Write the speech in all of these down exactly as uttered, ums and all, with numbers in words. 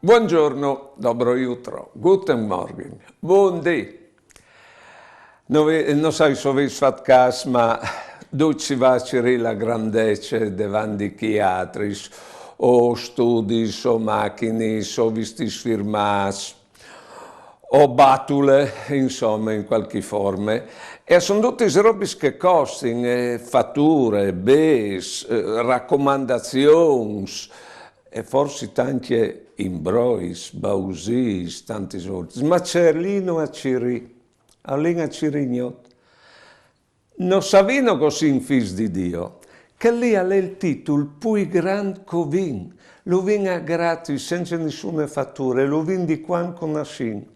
Buongiorno, dobro jutro, guten Morgen, bundì. No, ve- no sai se o vês fat câs, ma ducj si va a cirî la grandece devant di chei altris, o studis, o machinis, o vistîts firmâts, o batule, insome, in cualchi forme. E a son dutis robis che a costin, eh, fature, bêçs, eh, racomandazions, e forsit ancje imbrois, bausîs, tantis voltis. Ma ce lino a cirî, a lin a cirî gnot. No savino che o sin fîs di Dio, chel li al è il titul plui grant che o vin, lu vin a gratis, cence nissune fature, lu vin di cuant che o nassin.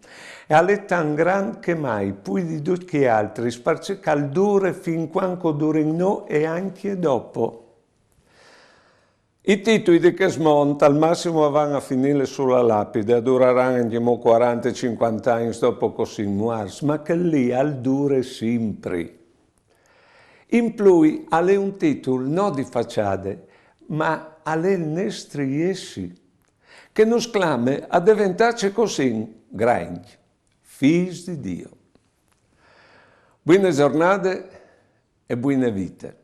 E al è tant grant che mai, plui di ducj chei altris, parcè che al dure fin cuant che o durin nô e ancje dopo. I titui di chest mont al massim a van a finî su la lapide, a duraran ancjemò cuarante, cincuante agns dopo che o sin muarts, ma chel li al dure simpri. In plui al è un titul no di façade, ma al è il nestri jessi, che nus clame a deventâ ce che o sin, grancj, fîs di Dio. Buine zornade e buine vite.